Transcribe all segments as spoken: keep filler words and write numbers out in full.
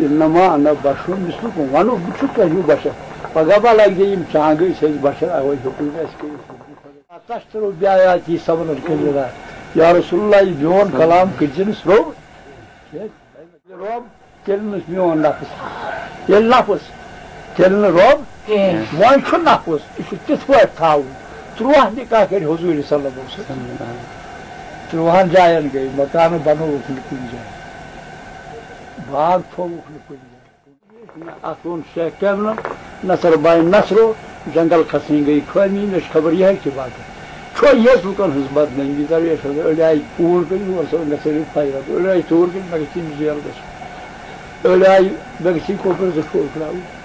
انما انا بشر مثلکم، ونُکھ بہٕ چھُس تۄہہِ ہیوٗ بشر۔ پگاہ ما لگہِ یِم چانگہٕ، أسۍ ٲسۍ بشر، اوے ہیوٚکُے نہٕ اَسہِ کٔرِتھ۔ تشترو بیاتی ثمنا قلیلا۔ یا رسول اللہ، یہِ میون کلام کٔرۍ زِ نہٕ سرٛوگ۔ ییٚلہِ رۄب، تیٚلہِ نہٕ میون نفس۔ ییٚلہِ نفس، تیٚلہِ نہٕ رۄب۔ کِہیٖنۍ۔ وۄنۍ چھُ نفس، یہِ چھُ تِتھ پٲٹھۍ تھاوُن۔ تُرٛواہ نکاح کٔرۍ حضوٗرِ صلی اللہ علیہ وسلم۔ تُرٛواہن جاین گٔے، مکانہٕ بنووُکھ نہٕ کُنہِ جایہِ۔ باغ تھووُکھ نہٕ کُنہِ جایہِ۔ نہ اَتھ ووٚن شیخ کیمنن، نصر بھائی نصرو، جنگل کھسٕنۍ گٔے خٲمی، مےٚ چھِ خبر یِہے چھِ وجہ۔ چھو ییٚتہِ لُکن ہٕنٛز بدنٲمی، درویش حضرت، أڑۍ آیہِ کوٗر کٔرِتھ، اور صٲب گژھِ رٔٹِتھ فیض، أڑۍ آیہِ ژوٗر کٔرِتھ، مےٚ گژھِ تِم جیل گژھُن۔ أڑۍ آیہِ، مےٚ گژھِ یہِ کۄپرِ زٕ ٹھوٗل ترٛاوٕنۍ۔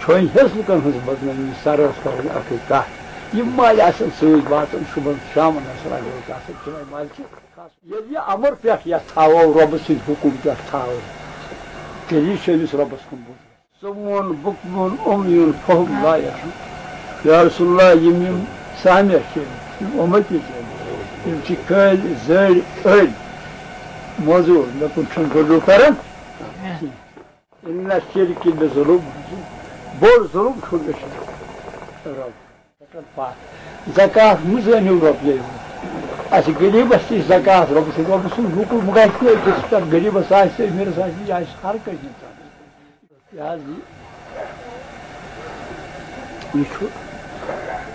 چھوے ہیٚس لُکن ہٕنٛز بدنٲمی، سرس کرٕنۍ اکٕے کتھ۔ یِم مالہِ آسن سۭتۍ واتان، صُبحن شامن آسن اگرے آسان، تِمے مالہِ چھِ۔ ییٚلہِ یہِ امر پٮ۪ٹھ یتھ تھاوو، رۄبہٕ سٕنٛدۍ حُکم پٮ۪ٹھ تھاوو، تیٚلی چھُ أمِس رۄبس کُن بوزُن۔ سُہ ووٚن، بُکمُن عُمیُن فہُم لا یرجعون۔ یا رسول اللہ، یِم، یِم سامع چھِ، یِم اُمتی چھِ، یِم چھِ کٲلۍ، زٔرۍ، أڑۍ، موزوٗر، مےٚ کُن چھُنہٕ رجوع کران کینٛہہ۔ اِنَّ الشِّرْکَ لَظُلُمٌ عَظِیمٌ۔ بوٚڑ ظُلُم چھُ مےٚ چھُ رۄب۔ زکات مہٕ زٲنِو رۄپیہِ یوت۔ اَسہِ غریٖبَس تہِ چھِ زکات رۄبہٕ سٕنٛدِ، رۄبہٕ سُنٛد حُکُم گژھِ نہٕ أکِس پٮ۪ٹھ، غریٖبَس آسہِ، أمیٖرَس آسہِ، یہِ آسہِ ہر کٲنٛسہِ اِنسانَس۔ یہِ حظ یہِ، یہِ چھُ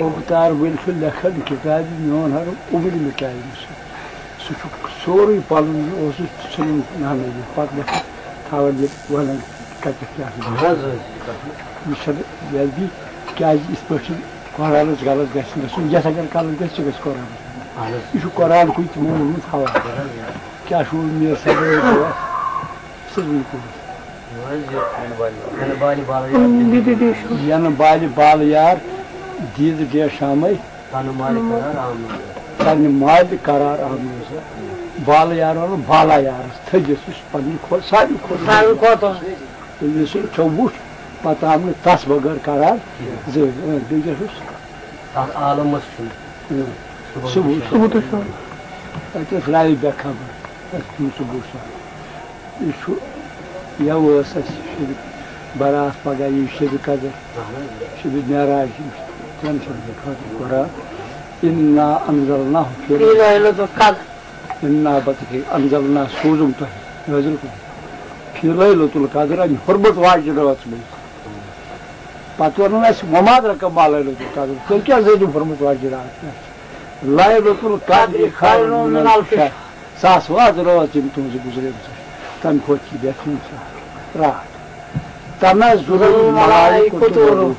اوٚبتار وٲلۍ چھُ لیکھان کِتابہِ میون حرم عمر مِٹایہِ نہٕ سُہ۔ سُہ چھُ سورُے پَنُن یہِ اوسُس ژھُنُن نانَے یہِ۔ پَتہٕ وۄتھان تھاوان یہِ وَنان کَتٮ۪تھ کیٛاہ چھُ گژھان۔ اَہَن حظ، أتھۍ چھِ کَتھ۔ یہِ چھَنہٕ یہِ حظ یہِ کیٛازِ یِتھ پٲٹھۍ چھُ قرآنَس غلط گژھِ نہٕ گژھُن، یَتھ اگر غلط گژھِ، سُہ گژھِ قرآنَس۔ اَہَن حظ۔ یہِ چھُ قرآن کُے تِمو ووٚنمُت حوالہٕ۔ اَہَن حظ۔ کیٛاہ چھُ ووٚنمُت میر صٲبَن؟ سُہ وٕنہِ کوٚرُس۔ یہِ حظ یہِ یَنہٕ بالہِ بالہٕ یار۔ یَنہٕ بالہِ بالہٕ یار دیٖد ڈے شامَے۔ تَنہٕ مالہِ قرار آمنو۔ تَنہٕ مالہِ قرار آمنو سا۔ بالہٕ یار وَنُن بالا یارَس، تھٔجِس یُس پَنٕنہِ کھۄ-، ساروی کھۄتہٕ ساروی کھۄتہٕ۔ ییٚلہِ سُہ ژےٚ وُچھ، پَتہٕ آو نہٕ تَس بغٲر قرار زٕہٕنۍ۔ اۭں، بیٚیہِ کیٛاہ چھُس؟ تَتھ عالمَس چھُنہٕ۔ اۭں۔ صُبحُن صُبحُن۔ تہٕ شام۔ صُبحُن تہٕ شام۔ تَتہِ ٲس راوِ بے خبر۔ اَسہِ چھُنہٕ صُبحُن شام۔ یہِ چھُ، یَوٕ ٲس اَسہِ شبِ برات پگاہ، یہِ شبِ قدر، شبِ معراج، یِم چھِ ترٛٮ۪ن شبن خٲطرٕ قرآن۔ اِنا انزلناہ فی فی لیلۃ القدر۔ اِنا بتہٕ انزلناہ سوٗزُم تۄہہِ، نٲزِل کوٚرُم۔ فی لیلۃ القدر، اَمہِ حُرمت واجہِ رٲژ منٛز۔ پتہٕ ووٚنُن اَسہِ، وما ادراک ما لیلۃ القدر، تیٚلہِ کیٛاہ زٲنِو حُرمت واجہِ راتھ؟ لیلۃ القدر خیر من الف شہر۔ ساس وادٕ رٲژ یِم تُہٕنٛزٕ گُزریمژٕ چھِ، تَمہِ کھۄتہٕ چھِ بہتریٖن سا راتھ۔ تنزل الملائکۃ والروح۔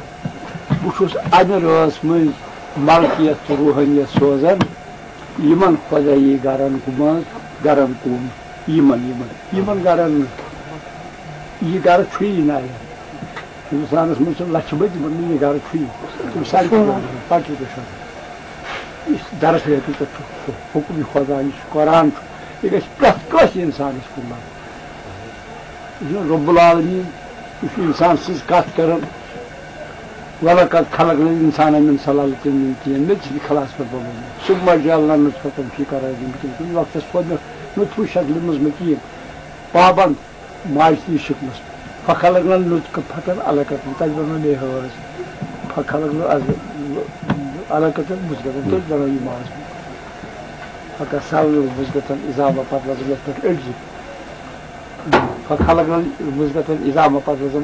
بہٕ چھُس اَمہِ رٲژ مٔنٛزۍ ملکیت تہٕ روحٲنیت سوزان۔ یِمن خۄدٲیی گرن منٛز، گرن کُن، یِمن، یِمن، یِمن گرن نہٕ۔ یہِ گرٕ چھُیی نہٕ اَتہِ۔ ہندوستانس منٛز چھِ لچھِ بٔدۍ، یِمن نہٕ یہِ گرٕ چھُیی۔ تِم سڑکہِ پٮ۪ٹھ، پٹرِ پٮ۪ٹھ چھِ۔ یُس درس لیکھُن تَتھ چھُ حُکمِ خۄدا، یُس قرآن چھُ، یہِ گژھِ پرٛٮ۪تھ کٲنٛسہِ اِنسانَس کُن لَگُن۔ یہِ چھُ رب العالمین، یہِ چھُ اِنسان سٕنٛز کَتھ کَران، "وَلَقَدْ خَلَقْنَا الْإِنسَانَ مِنْ سُلَالَةٍ مِنْ طِينٍ"، مےٚ تہِ چھِ یہِ خلاص پٮ۪ٹھ بوٚرمُت۔ "ثُمَّ جَعَلْنَا نُطْفَةً فِي قَرَارٍ مَكِينٍ"، کُنہِ وقتَس تھوٚو مےٚ نُطفہٕ شکلہِ منٛز مکین پابند۔ ماجہِ تہِ شِکنَس۔ فخلقنا النطفة علقة، تَتہِ بَنوو مےٚ حٲض۔ فخلقنا العز-، علقة مضغة، تٔتھۍ بَنوو یہِ ماز۔ فکسونا المضغة عظاما، پَتہٕ لٲجِم یَتھ پٮ۪ٹھ أڈجہِ۔ فخلقنا المضغة عظاما، پَتہٕ لٲجِم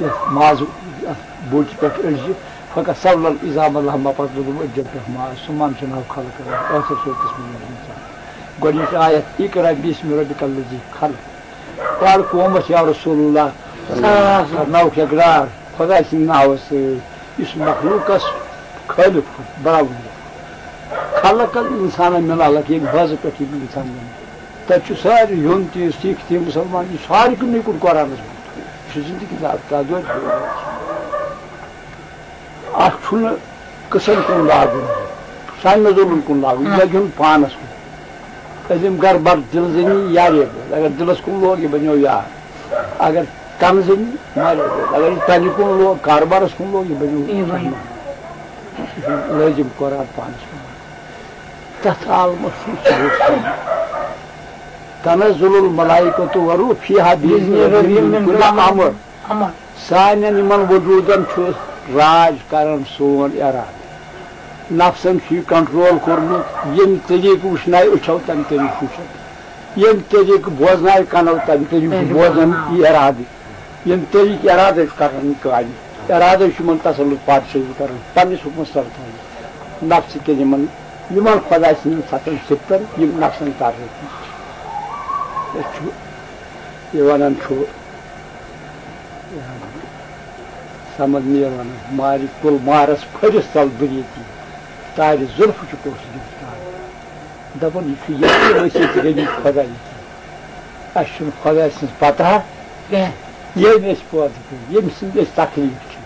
یَتھ ماز، یَتھ بوٹہِ پٮ۪ٹھ أڈجہِ۔ فکسونا العظام لحما، پَتہٕ لوگُم أڈجَن پٮ۪ٹھ ماز۔ ثم انشأناه خلقا آخر، ٲخر صوٗرتَس منٛز اِنسان۔ گۄڈٕنِچ آیت، اقرأ باسم ربک الذی خلق۔ پَر قومَس یا رسول اللہ، صلی اللہ علیہ وسلم۔ کرناوُکھ اقرار خۄداے سٕنٛدِ ناوٕ سۭتۍ، یُس مخلوٗقَس خٲلِق چھُ، بَناوُن وول۔ خلق الانسان من علق، ییٚمہِ حٲضہٕ پٮ۪ٹھ یِم اِنسان بَنہِ۔ تَتہِ چھُ سارِوٕے ہیوٚن تہِ، سِکھ تہِ، مُسلمان تہِ، سارِوٕے کُن نیُکُن قرآنَس منٛز۔ یہِ چھُ زِندٕ کِتاب، تَتھ دۄہ اَتھ چھُنہٕ قٕصَن کُن لاگُن، سانہِ نظرن کُن لاگُن، یہِ لَگہِ یُن پانَس کُن۔ أزِم گَر بَر دِل زٔنی یارے بوز۔ اگر دِلَس کُن لوگ، یہِ بَنیو یار۔ اگر تَن زٔنی، مارے بوز۔ اگر یہِ تَنہِ کُن لوگ، کاربارَس کُن لوگ، یہِ بَنیو یہِ بَنیو۔ دُشمن۔ یہِ چھُ لٲزِم قرآن پانَس کُن۔ تَتھ عالمَس چھُنہٕ سُہ تنزل الملائکۃ والروح فیہا بإذن ربہم من کل امر۔ امر۔ سانٮ۪ن یِمن وجوٗدن چھُ راج کران سون ارادٕ۔ نفسن چھُ یہِ کنٹرول کوٚرمُت، ییٚمہِ طریٖقہٕ وٕچھنایہِ أچھو، تمہِ طریٖقہٕ چھُ وٕچھان، ییٚمہِ طریٖقہٕ بوزنایہِ کنو، تمہِ طریٖقہٕ چھُ بوزان۔ یہِ ارادٕ، ییٚمہِ طریٖقہٕ ارادٕ چھُ کران یہِ کامہِ، ارادٕ چھُ یِمن تسلط پادشٲہی کران، پننِس حُکمس تل تھاوان۔ نفسہٕ کٮ۪ن یِمن، یِمن خۄداے سٕنٛدٮ۪ن ستن صفتن، یِم نفسن تارنٕکۍ چھِ۔ أسۍ چھُ، یہِ ونان چھُ، سمجھ نہٕ یِوان، مارِ کُل مارس پھٔرِس تل بُریتی، تارِ زُلفہٕ چھُ کُس گِرفتار۔ دپان، یہِ چھُ ییٚتہِ ؤسِتھ غریٖب خۄداے کینٛہہ۔ اَسہِ چھُنہٕ خۄداے سٕنٛز پتہ کینٛہہ۔ ییٚمۍ أسۍ پٲدٕ کٔرۍ، ییٚمۍ سٕنٛدۍ أسۍ تکلیٖف چھِ۔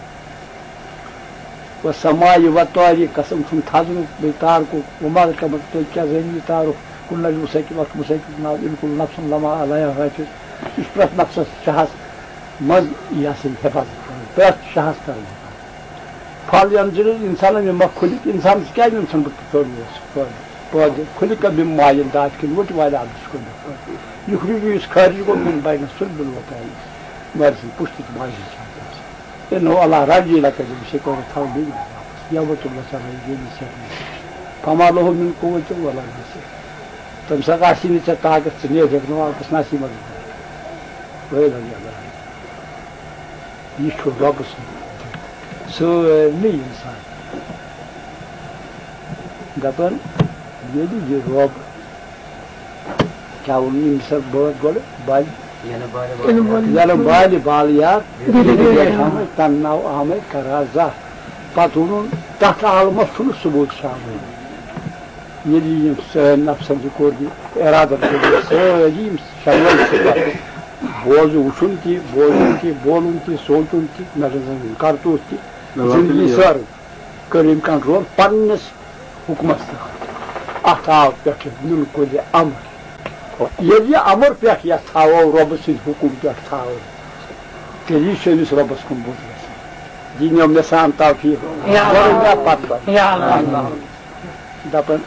و سماعِ و طارِ، قسم چھُم تھزرُک، بیٚیہِ تارکُک، و مغرقمت، تُہۍ کیٛاہ زٲنِو یہِ تارُک؟ کُن نجم ثاقب، اَتھ مُثاقب ناو، ان کل نفس لما علیہا حافظ۔ یہِ چھُ پرٛٮ۪تھ نفسس شاہس منٛز یہِ ہسا یہِ حفاظت کران، پرٛٮ۪تھ شاہس کران حفاظت۔ فل ینظر الانسان مما خلق، انسانس کیٛازِ أمۍ ژھُن بہٕ پٲدٕ اوس پٲدٕ؟ پٲدٕ خلق من ماء دافق، لوٹہِ والہِ آبس چھُ کوٚرمُت پٲدٕ۔ یُخرج، یُس خارج گوٚو، من بین صلب و ترائب، ماجہِ سٕنٛدِ پُشتہٕ تہٕ ماجہِ سٕنٛدِ پُشتہٕ۔ انہ الی رجعہ لقدیر، یہِ چھُ کوٚرمُت تھاوُن بیٚیہِ واپس۔ یوم تبلی السرائر، ییٚمہِ ساتہٕ فما لہ من قوة ولا ناصر۔ تَمہِ ساتہٕ آسی نہٕ ژےٚ طاقت، ژٕ نیرکھ نہٕ واپس، نہ آسی مدد۔ ویل اللہ۔ یہِ چھُ رۄبہٕ سُنٛد دیُن سارنٕے اِنسان۔ دَپان، ییٚلہِ یہِ رۄب کیٛاہ ووٚن أمِس اَتھ بٲتھ گۄڈٕ؟ بالہِ، یَنہٕ بالہِ یَنہٕ بالہِ۔ یَنہٕ بالہِ بالہٕ یار، ییٚلہِ ییٚلہِ ییٚلہِ ییٚلہِ تَنہٕ ناو آمَے قرار زاہ۔ پَتہٕ ووٚنُن، تَتھ عالمَس چھُنہٕ ثبوٗت شامَے۔ ییٚلہِ یِم سٲنۍ نفسَن تہِ کوٚر یہِ اِرادَن کوٚر یہِ سٲری یِم شامَے چھِ پَتہٕ بوزُن، وٕچھُن تہِ، بوزُن تہِ، بولُن تہِ، سونٛچُن تہِ، نظر زَن کرتوٗت تہِ، نظر زِندگی تہِ۔ سٲرٕے کٔر أمۍ کنٹرول پننِس حُکمَس تحت۔ اَتھ آو پٮ۪ٹھٕ نیُن کُلہِ اَمر۔ ییٚلہِ یہِ اَمر پٮ۪ٹھ یَتھ تھاوو، رۄبہٕ سٕنٛدِ حُکُم پٮ۪ٹھ تھاوو، تیٚلی چھُ أمِس رۄبَس کُن بُتھ گژھان۔ دِنیو مےٚ سان توفیٖق۔ یا اللہ۔ وَنُن مےٚ پَتہٕ پَتہٕ۔ یا اللہ۔ دَپان،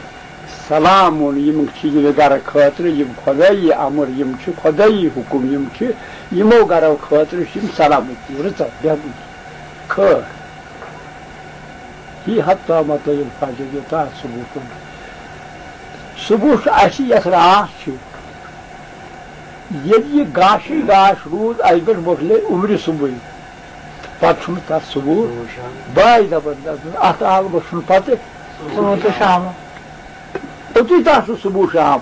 سلامُن، یِم چھِ یِم گرٕ خٲطرٕ، یِم خۄدٲیی اَمر، یِم چھِ خۄدٲیی حُکُم، یِم چھِ یِمو گرو خٲطرٕ چھِ یِم سلامتی، رٕژَر، بہبوٗدی، خٲر۔ ہی حتی مطلع الفجر، یوٚتام صُبحُک صُبح چھُ اَسہِ یَتھ راتھ چھُ، ییٚلہِ یہِ گاشٕے گاش روٗد، اَسہِ پٮ۪ٹھ مۄکلے عُمرِ صُبحٕے۔ پتہٕ چھُنہٕ تَتھ صُبح صُبح شام۔ باے دَپان، دَپان، اَتھ عالمَس چھُنہٕ پَتہٕ صُبح تہٕ شام۔ اوٚتُے تَتھ چھُ صُبح شام۔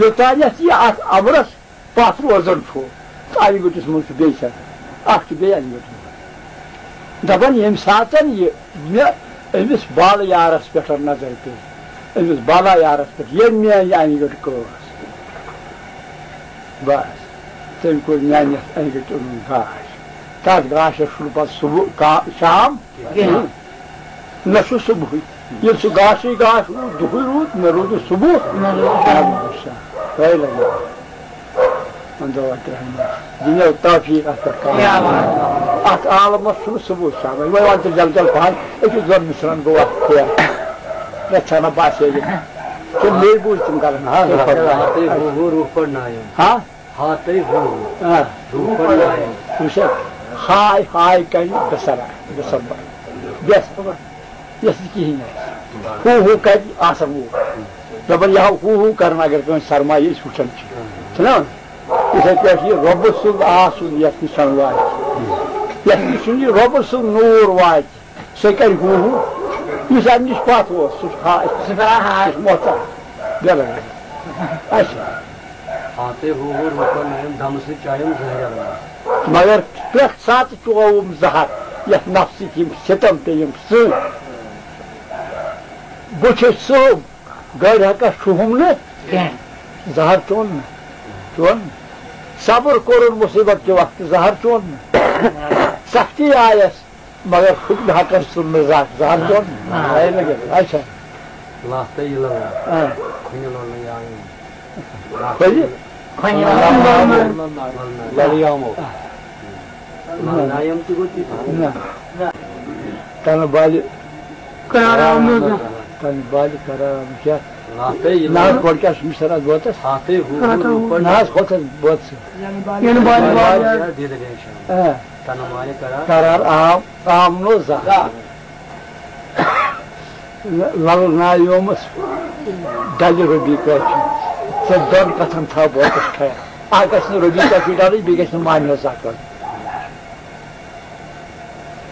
یوٚتانٮ۪تھ یہِ اَتھ اَمرَس پَتھ روزان چھُ، تہٕ اَنہِ گٔٹِس منٛز چھُ بیٚیہِ سٮ۪کھ۔ اَکھ چھُ بیٚیہِ اَنہِ گٔٹِس منٛز۔ دَپان، ییٚمہِ ساتَن یہِ مےٚ أمِس بالہٕ یارَس پٮ۪ٹھ نظر پیٚیہِ، أمِس بالا یارَس پٮ۪ٹھ، ییٚمۍ میٛانہِ اَنہِ گٔٹ کٲژ۔ بس، تٔمۍ کوٚر میٛانہِ یَتھ اَنہِ گٔٹہِ اوٚنُن گاش۔ تَتھ گاشَس چھُنہٕ پَتہٕ صُبح کا-، شام کینٛہہ۔ نہ چھُ صُبحٕے۔ ییٚلہِ سُہ گاشٕے گاش روٗد، دُہٕے روٗد، نہ روٗد یہِ صُبح۔ نہ روٗد۔ نہ روٗد شام۔ ہے لگے۔ اندو اتھ رحمت۔ دِنیو توفیٖق اَتھ پٮ۪ٹھ کار۔ یا اللہ۔ اَتھ عالمَس چھُنہٕ صُبح شام۔ وۄنۍ وَن تہٕ جل جل پَہَن، أکِس دۄن مِصرَن گوٚو اَتھ کینٛہہ۔ رَژھا نہ باسے یہِ۔ تہٕ مے بوٗز تِم کَران۔ ہاں، ہاں، ہاں۔ ہاتے ہو ہو روح پڑھنایم۔ ہاں؟ ہاتے ہو ہو۔ ہاں۔ روح پڑھنایم۔ وٕچھ حظ، ہاے ہاے کَرِ بِسَرا، بِسَمبر۔ بِس۔ یۄس نہٕ کِہیٖنۍ آسہِ۔ ہو ہو کَرِ آسان وُہ۔ دَپان، یہِ ہاو ہو ہو کَران، اگر کٲنٛسہِ سرمایہِ أسۍ وٕچھان چھِ۔ چھُنہ وَنان؟ یِتھَے پٲٹھۍ یہِ رۄبہٕ سُنٛد آسُن یَتھ نِش واتہِ۔ یَتھ نِش چھُنہٕ یہِ رۄبہٕ سُنٛد نوٗر واتہِ، سُہ کَرِ ہو ہو۔ یُس اَمہِ نِش پَتھ اوس، سُہ چھُ ہا-، سُہ چھُ کَران ہاے۔ سُہ چھُ محتاط۔ بِلکُل۔ اچھا۔ ہاتے ہو ہو روپن نایم دم سے چایم زہر الما۔ مگر پرٛٮ۪تھ ساتہٕ چووُم زہر، یَتھ نفسٕکۍ یِم سِتَم پیٚیِم سۭتۍ۔ بہٕ چھُس سُہ گرِ ہٮ۪کَس چھُہُم نہٕ کینٛہہ۔ زہر چون نہٕ، چون نہٕ۔ صبر کوٚرُن مُصیبت کہِ وقتہٕ، زہر چون نہٕ۔ سختی آیَس، مگر حُکمِ حقس ژھُن نہٕ زانٛہہ، زانٛہہ ژھُن۔ آ۔ ہے نہٕ کینٛہہ۔ اچھا۔ لَتھ تہٕ یہِ لَلہٕ۔ آ۔ کھۄنہِ لَلہٕ یا یِم۔ کھۄنہِ؟ کھۄنہِ لَلہٕ۔ لَلہٕ۔ لَلہٕ یامو۔ نہ۔ نایم تہِ گوٚو تِتھُے۔ نہ۔ تَنہٕ بالہِ قرار آو نہٕ زانٛہہ۔ تَنہٕ بالہِ قرار آو نہٕ کیٛاہ؟ نہ حظ، گۄڈٕ کیٛاہ چھُ مِشر اَتھ بٲتَس؟ ہاتھٕے ہُہ ہُہ روٗپَن۔ نہ حظ، ہۄتھ حظ بٲتَس۔ یَنہٕ بالہِ بالہِ یار۔ یار دیٖدٕ گژھِ۔ آ۔ تَنہٕ مالہِ قرار۔ قرار عام، عام نو زانٛہہ۔ لَلہٕ نایومَس ڈَلہِ رۄبی کٲفی۔ ژےٚ دۄن کَتھَن تھاو بٲتَس خیال۔ اَکھ گژھِ نہٕ رۄبی کٲفی ڈَلٕنۍ، بیٚیہِ گژھِ نہٕ معنی زانٛہہ کَرُن۔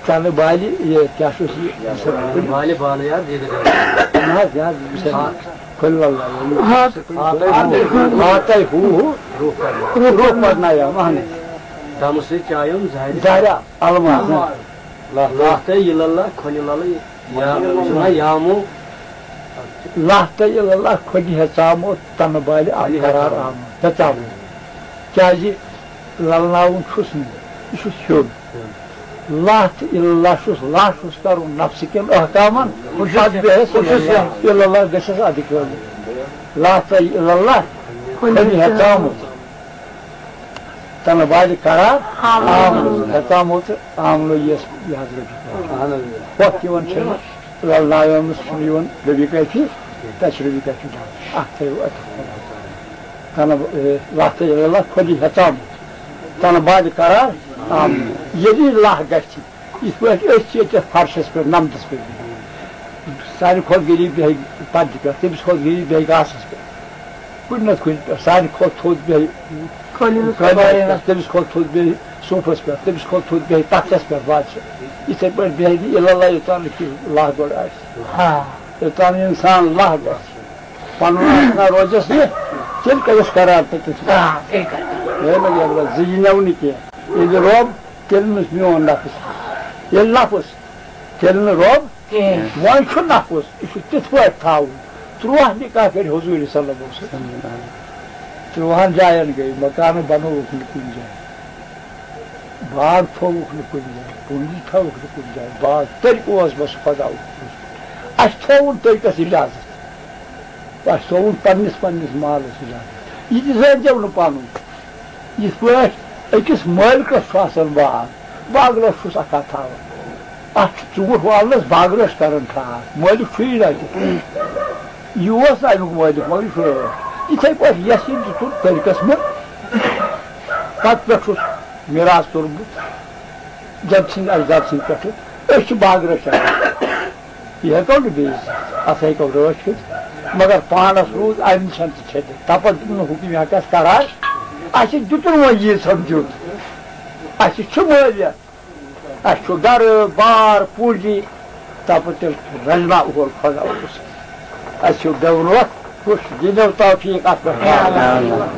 چلو بالہِ، یہِ کیٛاہ چھُس یہِ؟ بالہِ بالہٕ یار، یہِ گٔے۔ نہ حظ، یہِ حظ، یہِ چھُ ہاتھ۔ کُلۍ لَلہٕ لَلہٕ۔ ہاتھ۔ ہاتھ۔ ہاتھ۔ ہاتھَے ہُہ ہُہ۔ روح پَرناو۔ روح پَرناو، اَہَن حظ۔ دَمہٕ سۭتۍ چایوم زہرِ۔ زہرِ الماس۔ لَلہٕ۔ لَلہٕ تہٕ یہِ لَلہٕ، کھۄنہِ لَلہٕ، یا، چھُنہ یامو۔ لَلہٕ تہٕ یہِ لَلہٕ، کھۄنہِ ہیٚژامو، تَنہٕ بالہِ آو کھۄنہِ قرار ہیٚژامو۔ آمُت۔ ہیٚژامو۔ کیٛازِ؟ لَلناوُن چھُس نہٕ، یہِ چھُس ہیوٚن۔ لَتھ اِللہ چھُس، لَتھ چھُس کَرُن نَفسہٕ کٮ۪ن احکامَن، پَتہٕ بیٚہس اِللہ، اِللہ گژھٮ۪س اَدٕ کٲلِتھ۔ لَتھ اِللہ، کھۄنہِ ہیٚژامُت۔ تَنہٕ بالہِ قرار آمُت۔ ہیٚژامُت تہٕ آمنو یِیَس یہِ حضرت۔ اَہَن حظ۔ ہۄتھ یِوان چھِنہٕ، لَلناوٮ۪مَس چھُنہٕ یِوان ربی کٲفی، تَتہِ چھُ ربی کٲفی ڈَلان۔ اَتھ تھٲیِو اَتٮ۪تھ۔ تَنہٕ، اے، لَتھ اِللہ کھۄنہِ ہیٚژامُت۔ تَنہٕ بالہِ قرار آمُت۔ ییٚلہِ یہِ لَہہ گژھِ، یِتھ پٲٹھۍ أسۍ چھِ ییٚتٮ۪تھ فرشَس پٮ۪ٹھ، نَمدَس پٮ۪ٹھ بِہِتھ۔ سانہِ کھۄتہٕ غریٖب بیٚہہِ پردِ پٮ۪ٹھ، تٔمِس کھۄتہٕ غریٖب بیٚہہِ گاسَس پٮ۪ٹھ۔ کُنہِ نَتہٕ کُنہِ پٮ۪ٹھ۔ سانہِ کھۄتہٕ تھوٚد بیٚہہِ قٲلیٖنَس قٲلیٖنَس پٮ۪ٹھ، تٔمِس کھۄتہٕ تھوٚد بیٚہہِ صوفَس پٮ۪ٹھ، تٔمِس کھۄتہٕ تھوٚد بیٚہہِ تَختَس پٮ۪ٹھ بادشاہ۔ یِتھَے پٲٹھۍ بیٚہہِ نہٕ اِلا اللہ یوٚتام نہٕ کینٛہہ لَہہ گۄڈٕ آسہِ۔ ہاں۔ یوٚتام نہٕ اِنسان لَہہ گژھِ۔ پَنُن آسہِ نہ روزٮ۪س نہٕ، تیٚلہِ کَرٮ۪س قرار تَتٮ۪تھ۔ آ، تیٚلہِ کَرِ قرار۔ ہے نہ، یَتھ منٛز زٕ یہِ نٮ۪و نہٕ کینٛہہ۔ ییٚلہِ رۄب، تیٚلہِ نہٕ میون نفس۔ ییٚلہِ نفس، تیٚلہِ نہٕ رۄب۔ کینٛہہ۔ وۄنۍ چھُ نفس، یہِ چھُ تِتھ پٲٹھۍ تھاوُن۔ تُرٛواہ نکاح کٔرۍ حضوٗرِ صلی اللہ علیہ وسلم۔ تُرٛواہَن جایَن گٔے، مکانہٕ بنووُکھ نہٕ کُنہِ جایہِ۔ باغ تھووُکھ نہٕ کُنہِ جایہِ، پوٗنٛجی تھٲوٕکھ نہٕ کُنہِ جایہِ، باغ تٔرۍ اوس بس خۄداوُک۔ اَسہِ تھووُن تٔرۍ کَس اِجازت، اَسہِ تھووُن پنٛنِس پنٛنِس مالَس اِجازت۔ یہِ تہِ زٲنۍزیو نہٕ پَنُن، یِتھ پٲٹھۍ أکِس مٲلکَس چھُ آسان باغ، باغہٕ رٲچھ چھُس اَکھا تھاوان، اَتھ چھُ ژوٗنٛٹھ والنَس باغہٕ رٲچھ کَران ٹھاٹھ، مٲلِک چھُ یی نہ کینٛہہ۔ یہِ اوس نہٕ اَمیُک مٲلِک، مگر یہِ چھُ رٲچھ۔ یِتھَے پٲٹھۍ یَس یہِ دیُتُن تٔرۍ کَس مےٚ، پَتہٕ پٮ۪ٹھ چھُس میراث توٚرمُت جد سٕنٛدِ اجداد سٕنٛدِ پٮ۪ٹھٕ۔ أسۍ چھِ باغہٕ رٲچھ کران۔ یہِ ہٮ۪کو نہٕ بیٚیِس، اَتھ ہٮ۪کو رٲچھ کٔرِتھ۔ مگر پانَس روٗز اَمہِ نِش تہِ چھٔلِتھ۔ تَپٲرۍ دیُت نہٕ حُکُم، یہِ ہٮ۪کَس قرار۔ اَسہِ دیُتُن وۄنۍ ییٖژ ہَن دیُت۔ اَسہِ چھُ مٲلیت۔ اَسہِ چھُ گرٕ بار پوٗنٛجی، تَپٲرۍ تیٚلہِ رَزما اول خۄدا اوس۔ اَسہِ چھُ گٮ۪وُن وقت، کُس دِنو توفیٖق اَتھ پٮ۪ٹھ؟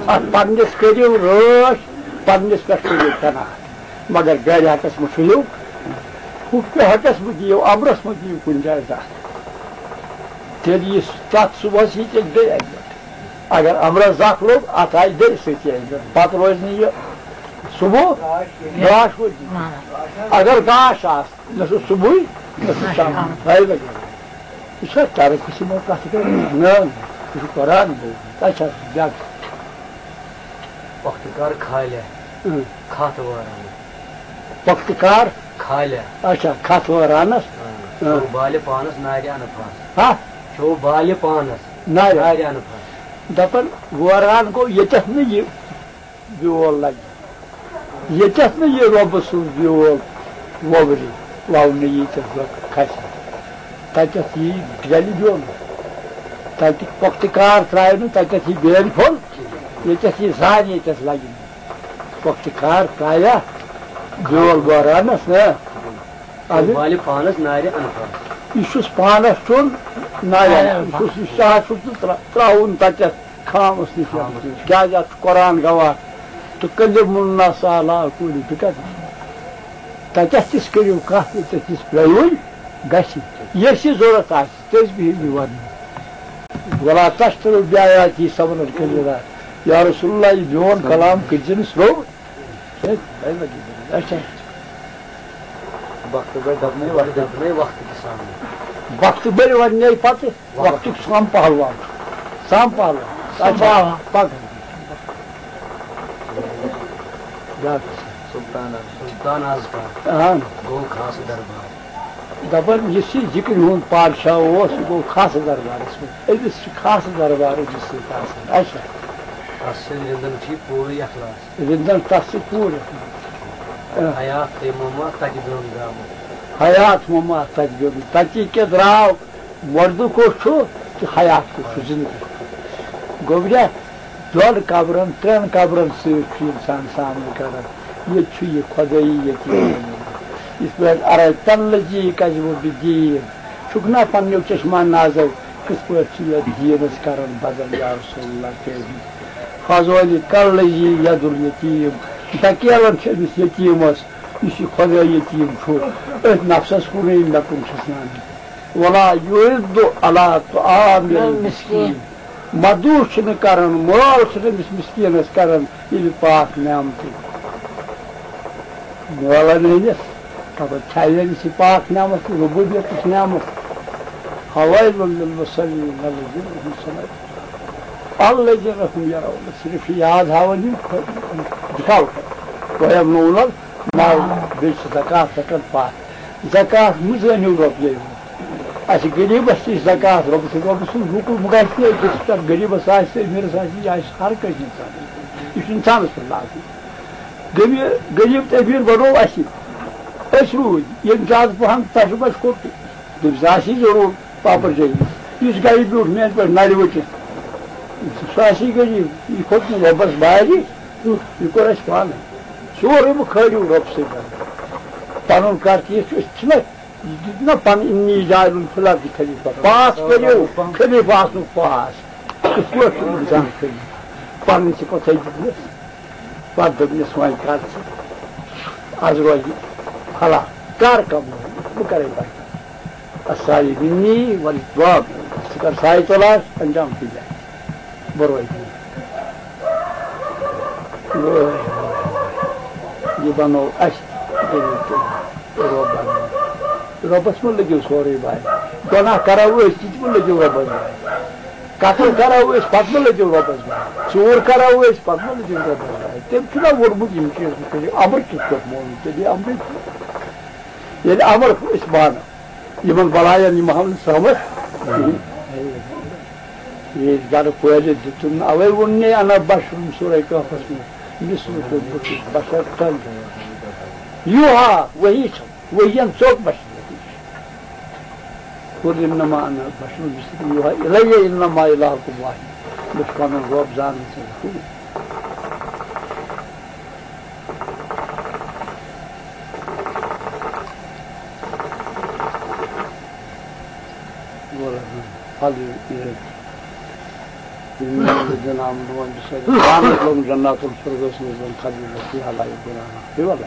اَتھ پنٛنِس کٔرِو رٲچھ، پنٛنِس پٮ۪ٹھ کٔرِو قناعت۔ مگر گرِ حقَس مہٕ چھُ ہیوٗ، ہُہ تہِ حقَس مہٕ دِیِو، اَمرَس مہٕ دِیِو کُنہِ جایہِ زَتھ۔ تیٚلہِ یُس تَتھ صُبحَس یی، تیٚلہِ بیٚیہِ اَکہِ لَٹہِ۔ اگر اَمرَس زَکھ لوٚگ، اَتھ آیہِ دٔرۍ سۭتۍ اَکہِ لَٹہِ۔ پَتہٕ روزِ نہٕ یہِ صُبح گاش وٲجی۔ اگر گاش آسہِ، نہ چھُ صُبحٕے، نہ چھُ شام۔ دۄیہِ بَجہِ۔ یہِ چھا ترقی چھِ مےٚ کَتھ کَرٕنۍ؟ نہ، یہِ چھُ قرآن بوزُن۔ تَتہِ چھا بیٛاکھ؟ پۄختہٕ کار کھالیا، اۭں۔ کھاتھ وٲران۔ پۄختہٕ کار؟ کھالیا۔ اچھا، کھاتھ وٲرانَس؟ اۭں۔ اۭں۔ چو بالہِ پانَس نارِ اَنہٕ پھاس۔ ہا؟ چو بالہِ پانَس نارِ۔ نارِ اَنہٕ پھاس۔ دَپان وٲران گوٚو ییٚتٮ۪تھ نہٕ یہِ بیول لَگہِ۔ ییٚتٮ۪تھ نہٕ یہِ رۄبہٕ سُنٛد بیول وۄبرِ، وَونہٕ یی تہٕ کھسہِ، تَتٮ۪تھ یی گَلہِ بیول۔ تَتہِ پۄختہٕ کار ترٛایہِ نہٕ، تَتٮ۪تھ یی بیٲلۍ پھوٚل، ییٚتٮ۪تھ یی زان، ییٚتٮ۪تھ لَگہِ نہٕ۔ پۄختہٕ کار ترٛایہِ بیول بورانَس، نہ؟ اَدٕ والہِ پانَس نارِ اَنفاس۔ یہِ چھُس پانَس کھیوٚن نارِ اَنفاس۔ یہِ چھُس، یہِ شاہ چھُس نہٕ ترٛا-، ترٛاوُن تَتٮ۪تھ۔ خامَس نِش۔ خامَس نِش۔ کیٛازِ اَتھ چھُ قرآن گواہ، تہٕ کلم الناس علی کل بکر۔ تَتٮ۪تھ تِژھ کٔرِو کَتھ، ییٚتٮ۪تھ تِژھ پرٛٲوِو گژھِ۔ ییٚژھِ ضوٚرَتھ آسہِ، تٔژ بِہِو یہِ وَننہٕ۔ ولا تشتروا بآیاتی ثمنا قلیلا۔ یا رسول اللہ، یہِ میون کلام کٔرۍزِ نہٕ سرٛوگ۔ ہے، ہے، لگی بَرٕنۍ۔ اچھا۔ وقتہٕ بَرِ دَپنَے وقتہٕ۔ دَپنَے وقتہٕ کہِ سامنہٕ۔ وقتہٕ بَرِ وَننَے پَتہٕ۔ وقتُک سام پہلوان۔ سام پہلوان۔ سام اچھا، پہلوان۔ پَکھ۔ بیٛاکھ۔ سلطان، سلطان آز کر۔ اہن۔ گوٚو خاص دربار۔ دَپان، یُس یہِ ذِکرِ ہُنٛد پادشاہ اوس، یہِ گوٚو خاصہٕ دربارَس منٛز۔ أمِس چھِ خاصہٕ دربار أمِس سۭتۍ آسان۔ اچھا۔ تَس چھِ رِندَن چھِ یہِ پوٗرٕ یَتھ لاس۔ رِندَن تَس چھِ پوٗرٕ یَتھ منٛز۔ حیات تہٕ مما تَتہِ بیوٚن درٛامُت۔ حیات مما تَتہِ بیوٚن۔ تَتہِ کیٛاہ درٛاو؟ مردٕ کُس چھُ تہٕ حیات کُس چھُ، زِندٕ کُس چھُ؟ گوٚبریا، دۄن قبرن، ترٛٮ۪ن قبرن سۭتۍ چھُ اِنسان سامنہٕ کران۔ ییٚتہِ چھُ یہِ خۄدٲیی یتیٖم بنیومُت۔ یِتھ پٲٹھۍ، "ارأیت الذی یکذب بالدین"، چھُکھ نا پننیو چشمہ نظرو کِتھ پٲٹھۍ چھُ یتھ دیٖنس کران بدل، یا رسول اللہ، کیٛازِ؟ "فذلک الذی یدع الیتیم"، ڈکیلن چھِ أمِس یتیٖمس، یُس یہِ خۄدٲے یتیٖم چھُ، أتھۍ نفسس کُنُے مےٚ کُن چھُس نہٕ اَنان۔ "ولا یحض علی طعام المسکین"، مدعو چھُنہٕ کران، مٲل چھُنہٕ أمِس مسکیٖنس کران، ییٚلہِ پاک نعمتٕے مٲلن ہٕنٛدِس، دَپان چھَے أمِس یہِ پاک نعمت، ربوبیتٕچ نعمت۔ فویل للمصلین الذین هم عن الصلاۃ، الذین هم یراؤن، صرف یاد ہاوان یِم دِکھاو کران۔ ویمنعون الماعون، بیٚیہِ چھِ زکات رٹان پتھ۔ زکات مہٕ زٲنِو رۄپیے یوت۔ اَسہِ غریٖبَس تہِ چھِ زکات رۄبہٕ سٕنٛدۍ، رۄبہٕ سُنٛد حُکُم گژھِ نہٕ أکِس پٮ۪ٹھ، غریٖبَس آسہِ تہٕ أمیٖرَس آسہِ، یہِ آسہِ ہر کٲنٛسہِ اِنسانَس پٮ۪ٹھ۔ یہِ چھُ اِنسانَس پٮ۪ٹھ لازِم۔ غریٖب، غریٖب تہٕ أمیٖر بَنوو اَسہِ۔ أسۍ روٗدۍ، ییٚمۍ زیادٕ پَہَم تَجرُبہٕ آسہِ کوٚرمُت، تٔمِس آسہِ یہِ ضروٗر پاپَر جٲیِز۔ یُس گَرِ بیوٗٹھ میٛانہِ پٮ۪ٹھ نَرِ ؤٹِتھ، سُہ آسہِ یہِ غریٖب۔ یہِ کھوٚت نہٕ رۄبَس بارِ، یہِ کوٚر اَسہِ پانَے۔ سورُے مہٕ کھٲلِو رۄبہٕ سۭتۍ۔ پَنُن کَر کہِ یہِ چھُ، أسۍ چھِنہ یہِ دیُت نہ پَنُن انی جاعل فی الارض خلیفہ۔ پاس کٔرِو خلیفہ آسنُک پاس۔ کِتھ پٲٹھۍ چھُ اِنسان خلیفہ؟ پَنٕنۍ چھِ پَتہٕ دیُتمٕژ۔ پَتہٕ دوٚپنَس، "وۄنۍ کر ژٕ، از روزِ فلاح، کر کمٲے، بہٕ کرے برکت۔ السعی منی والدعاء منی۔ ژٕ کر سعی تلاش، انجام تُجے۔ بہٕ روزِ نہٕ۔" وٲے، وٲے، وٲے۔ یہِ بنوو اَسہِ دٔلیٖل تہٕ رۄب بنوو۔ رۄبَس مہ لٔگِو سورُے بَے۔ گۄناہ کَرو أسۍ، تہِ تہِ مہ لٔگِو رۄبَس بَے۔ قتل کَرو أسۍ، پَتہٕ مہ لٔگِو رۄبَس بَے۔ ژوٗر کَرو أسۍ، پَتہٕ مہ لٔگِو رۄبَس بَے۔ تٔمۍ چھُنہ ووٚنمُت یِم چیٖز مہ کٔرِو۔ اَمر کِتھ پٲٹھۍ مونُن تیٚلہِ؟ اَمرٕے چھُ۔ ییٚلہِ اَمر أسۍ مانو، یِمَن بَلایَن یِم ہاونہٕ سَمٕجھ۔ ییٚلہِ گَرٕ پٲلِتھ دِتُن، اَوَے ووٚن نے اَنا بَشَرٌ سورہ کہفَس منٛز، مِثلُکُم، بہٕ چھُس بَشَر تۄہہِ۔ یوٗہا، وحی چھَم، وحیَن ژوٚپ بَشَر۔ قل انما انا بشر مثلکم یوحی الی انما الہکم واحد۔ بہٕ چھُس پَنُن رۄب زانان ژٕ۔ وَلَکُم فضل العلم۔ یِم میٲنۍ زَن آمُت وۄنۍ بہٕ سۭتۍ پانَس لوٚگ جنات الفردوس منٛز زَن خدیجہ فی حالہ گُناہ۔ فی واللہ۔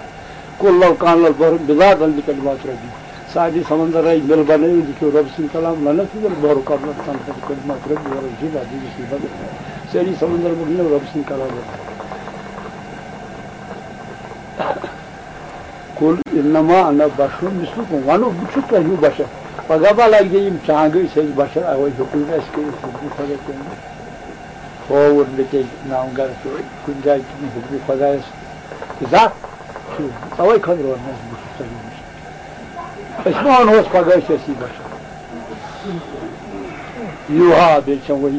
قل لو کان البحر مدادا لکلمات ربی۔ سارے سمندر آیہِ مِل بنٲوِتھ، یہِ چھُ رۄب سٕنٛدِ کلام، لنفذ البحر قبل ان تنفذ کلمات ربی ولو جئنا بمثلہ مددا۔ سٲری سمندر مۄکلن رۄب سٕنٛدِ کلام۔ قل انما انا بشر مثلکم، وَنُکھ بہٕ چھُس تۄہہِ ہیوٗ بشر۔ پگاہ ما لگہِ یِم چانگہٕ، أسۍ ٲسۍ بشر، اَوَے ہیوٚکُے نہٕ اَسہِ کٔرِتھ، ہیوٚک نہٕ خۄدا کٔرِتھ۔ ہووُن مےٚ تیٚلہِ ناو گرٕ تہٕ کُنہِ جایہِ تہِ نہٕ ہیوٚک نہٕ خۄدایَس زَتھ کھیوٚن۔ تَوَے خٲطرٕ ووٚن مےٚ، بہٕ چھُس تۄہہِ نِش۔ أسۍ ما وَنہوس پَگاہ أسۍ ٲسی بَشَر۔ یوٗہا، بیٚیہِ چھَم ؤنِو۔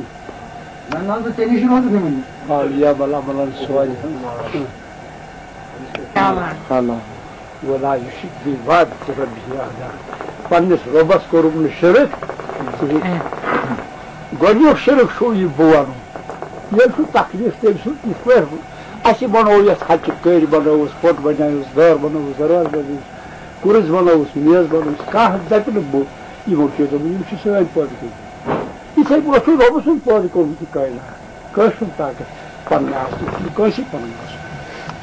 نہ، نہ، بہٕ ژےٚ نِش روزُکھ نہٕ وٕنہِ۔ آ، یا بلا بلن صالحن۔ اللہ۔ ولا یشرک بعبادت ربہ احدا۔ پننِس رۄبس کوٚرُکھ نہٕ شرک کِہیٖنۍ۔ گۄڈٕنیُک شرک چھُ یہِ بہٕ وَنُن۔ ییٚلہِ سُہ تکلیٖف تٔمۍ سُنٛد یِتھ پٲٹھۍ اَسہِ بَنوو یَتھ ہَچہِ کٔرۍ بَنٲوٕس، پھۄٹ بَنٲوٕس، دٲر بَنٲوٕس، دروازٕ بَنٲوٕس، کُرس بَنٲوٕس، میز بَنٲوٕس، کانٛہہ دَپہِ نہٕ بہٕ یِمو چیٖزو منٛز، یِم چھِ سٲنۍ پٲدٕ کٔرمٕتۍ۔ یِتھَے پٲٹھۍ چھُ رۄبہٕ سُنٛد پٲدٕ کوٚرمُت یہِ کائنات۔ کٲنٛسہِ ہُنٛد طاقت پَنُن آسُن چھُنہٕ، کٲنٛسی پَنُن آسُن۔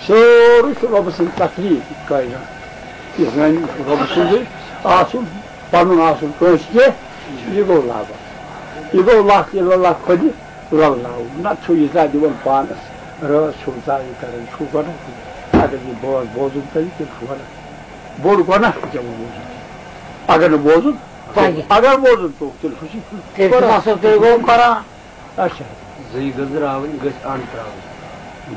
سورُے چھُ رۄبہٕ سٕنٛز تخلیٖق کائنات۔ یہِ زٲنِو چھُ رۄبہٕ سُنٛدٕے آسُن، پَنُن آسُن کٲنٛسہِ کینٛہہ، یہِ گوٚو لابَر۔ یہِ گوٚو لا اله الا اللہ خۄدِ رَلناوُن۔ نَتہٕ چھُو یہِ زانٛہہ دِوان پانَس، رٲژ چھُو زانٛہہ یہِ کَران، چھُو گۄناہ کٔرِتھ۔ اگر یہِ بٲژ بوزُن تۄہہِ، تیٚلہِ چھُ گۄناہ۔ بوٚڑ گۄناہ تہِ کیٛاہ ووٚن بوزُن؟ اگر نہٕ بوزُن، پَزِ۔ اگر بوزُن توٚگ، تیٚلہِ چھُ سُہ تیٚلہِ چھُ قرآن۔ اَصٕل، تیٚلہِ گوٚو قرآن۔ اچھا۔ زٕے گٔنٛزراوٕنۍ گٔژھۍ اَن ترٛاوٕنۍ۔